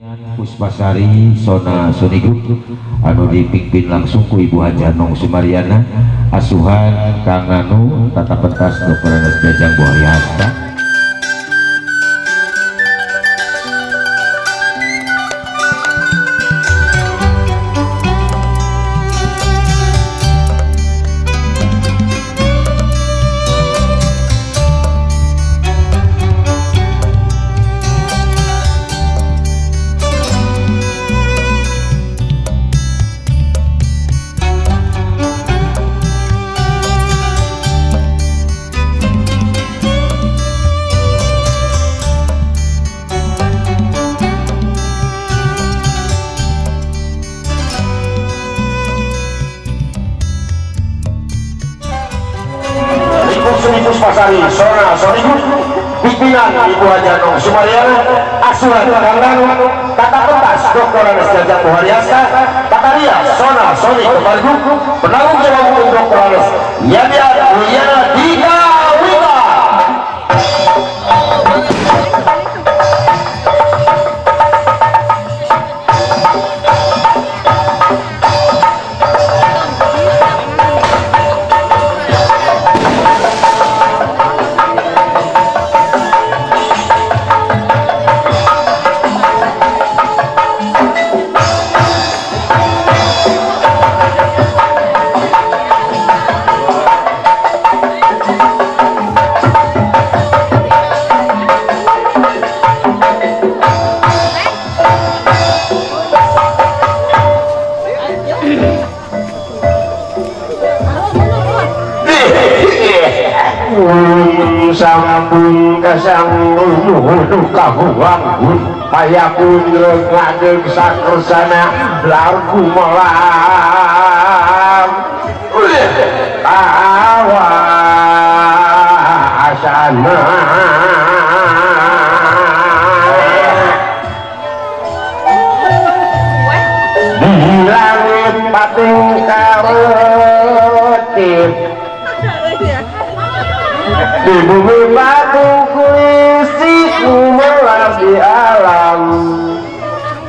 Puspasari Sona Sony Group anu dipimpin langsung ku Ibu Haja Nong Sumaryana, asuhan Kang Nanu, tata pentas Dr. Anas Jajang Buhari Hasta. Puspasari Sona Sony Group, pimpinan Ibu Haja Nong Sumaryana, asuhan Kang Nanu, tata pentas Dr. Anas Jajang Buhari Hasta, tata rias Sona Sony Kembali Group, penanggung jawab hukum Dr. Anas Yadya Mulyana Dika Wita. Sampun kasangguh kahuwangun payakun ngadeg sakersana larku melam awasana di langit pating karetip di bumi batu kulisi kumelar di alam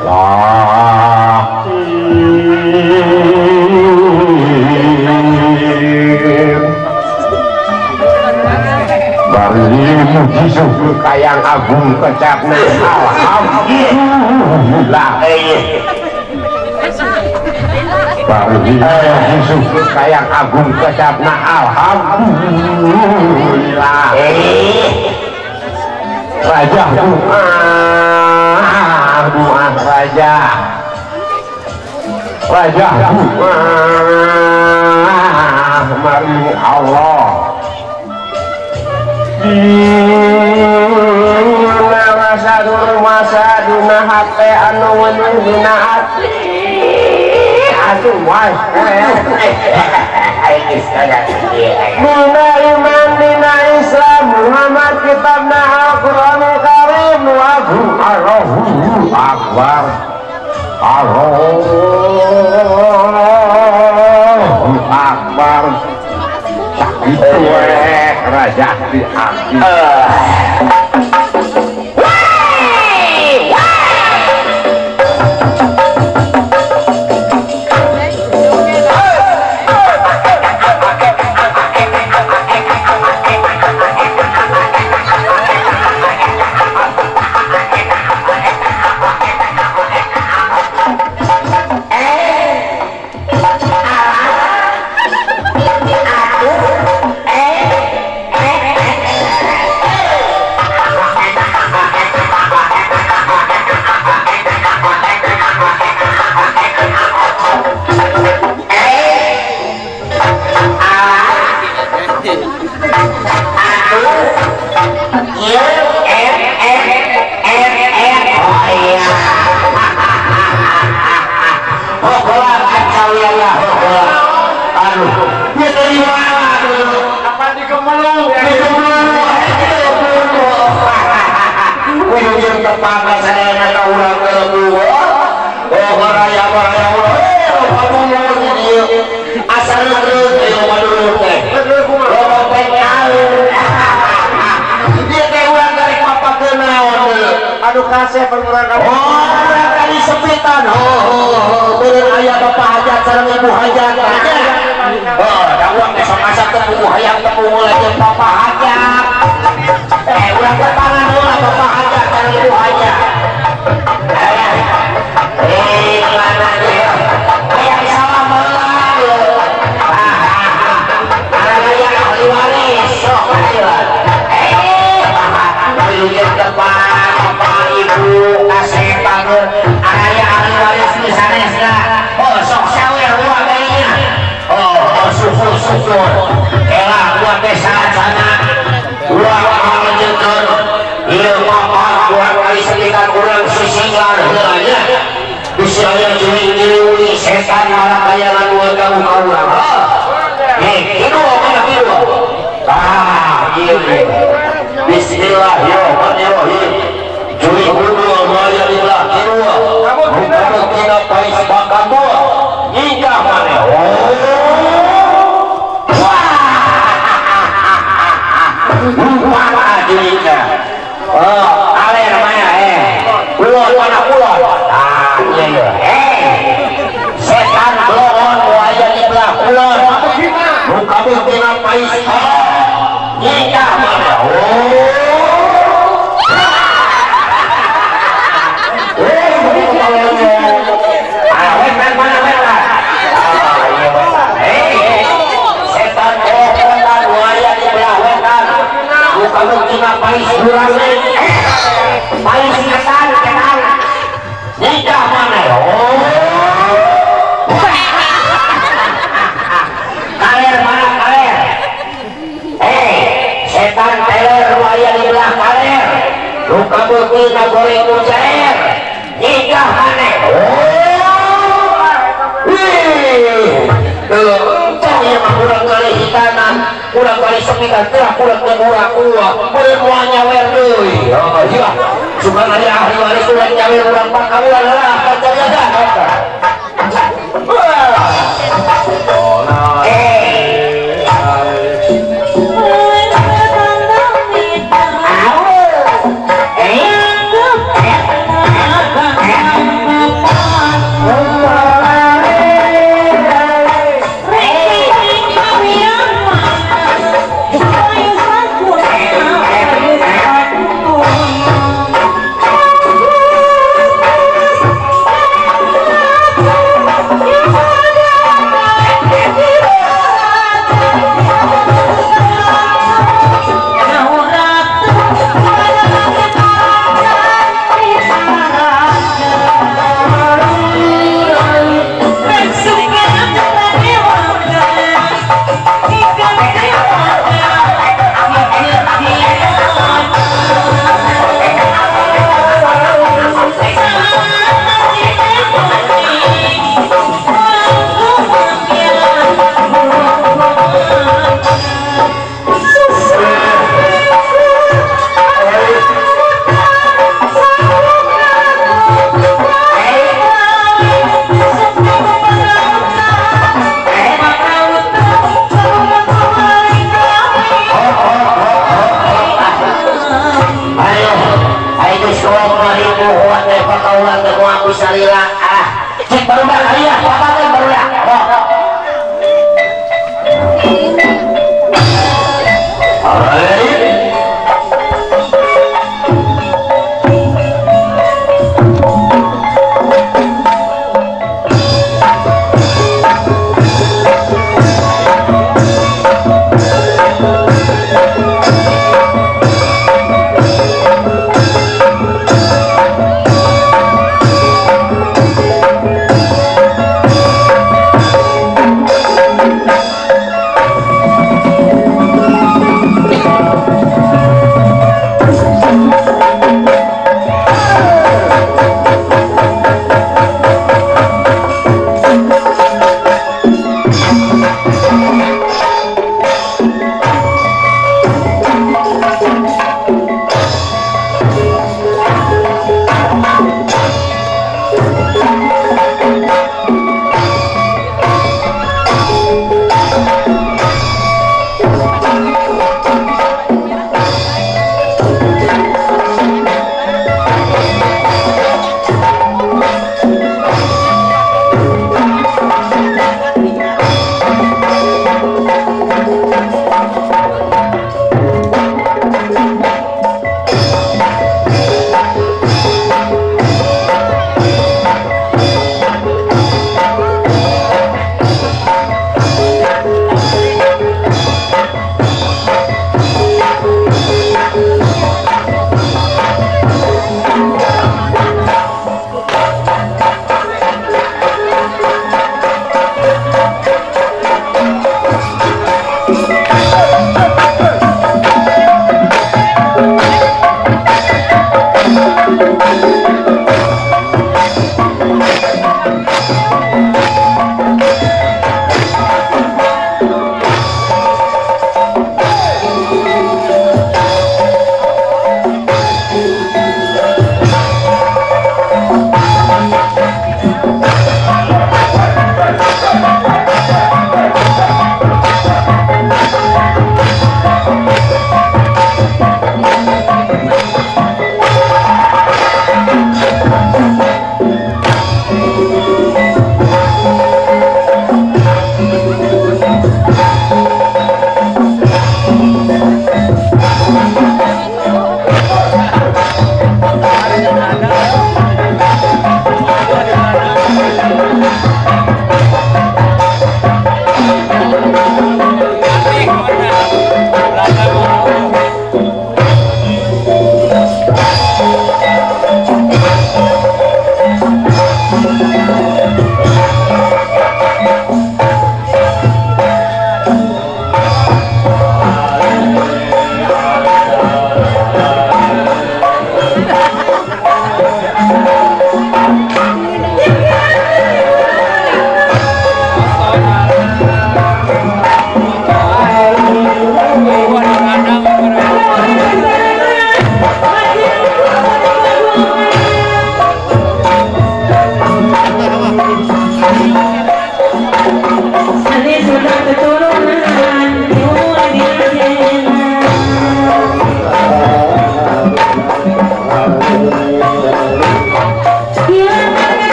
lahir. Bari muji syukur kayang agung kecapna alhamdulillah. Bari muji syukur kayang agung kecapna alhamdulillah. Raja doa doa raja raja doa mari Allah dina rasa masa dina hate anu wenuh dina hati aduh was dina iman dina Islam Muhammad kitabna Al-Qur'anul Karim lagu Allahu Akbar Allahu Akbar sakitu we raja di abdi. Aduh kasih perkurang kamu. Oh, sareng Ibu Hajat aja. Oh, da urang teh sok asa teu puguh hayang teu puguh jeung Bapak Hajat. Urang tepangan heula Bapak Hajat sareng Ibu Hajat. Mana dia? Hayang salam heula. Araya ahli waris sok ieu. Wilujeng tepang Bapak Ibu kasih banget araya ahli waris nu sanesna. Oh, sok sawer dua kalinya. Oh, syukur syukur. Elah dua desa sana. Dua lanjutkeun. Ieu mah dua kali sekitar urang sisinglar heula nya. Bisi aya juling-juling setan malah bayangan dua kamu ka urang. Nih, kitu mana kitu. Ah, ieu. Bismillahirrahmanirrahim. Juri kudu maya dibelah kedua. Kamu tina pais bakal dua. Nyingkah mana? Wah. Lupa jurinya. Oh, aler mana Kulon mana kulon? Ah, iya iya. Setan blongon waya dibelah kulon. Kamu tina pais nyingkah mana? Pais durame, pais ngetan, ketan, nikah mana? Oh, kaler mana kaler? Setan teler waya di belah kaler, luka berkulina goreng mujair, nikah mana? Oh, wih, entah yang kurang kali hitanan, kurang kali semitan, telah kurang kurang uang, boleh mau nyawer deui. Oh iya, suka ada ahli waris kurang nyawer kurang pakawilan lah, kacau jaga.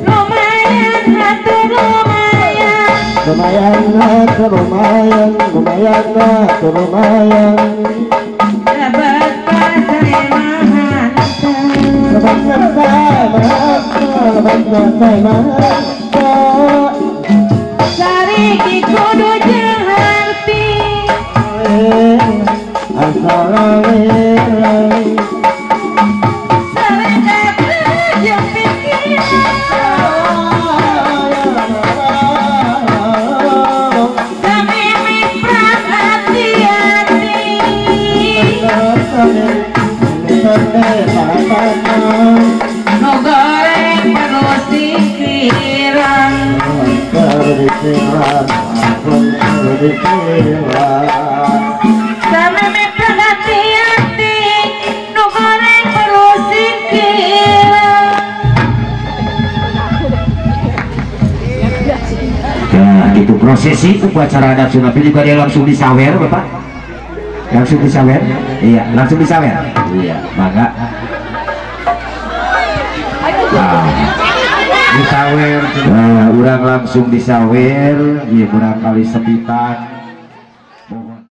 Lumayan hatur lumayan. Lumayan hatur lumayan, lumayan hatur lumayan. Dapat pasremahan. Dapat pasremahan, dapat pasremahan. Sariki kudu jeung harti. Nu goreng terus dikirang. Sameme hati-hati nu goreng terus dikirang. Nah gitu prosesi upacara adat Sunda juga dia langsung disawer Bapak. Langsung disawer? Iya, langsung disawer. Iya, mangga. Nah, disawer. Nah, urang langsung disawer, ieu kurang kali sepitan.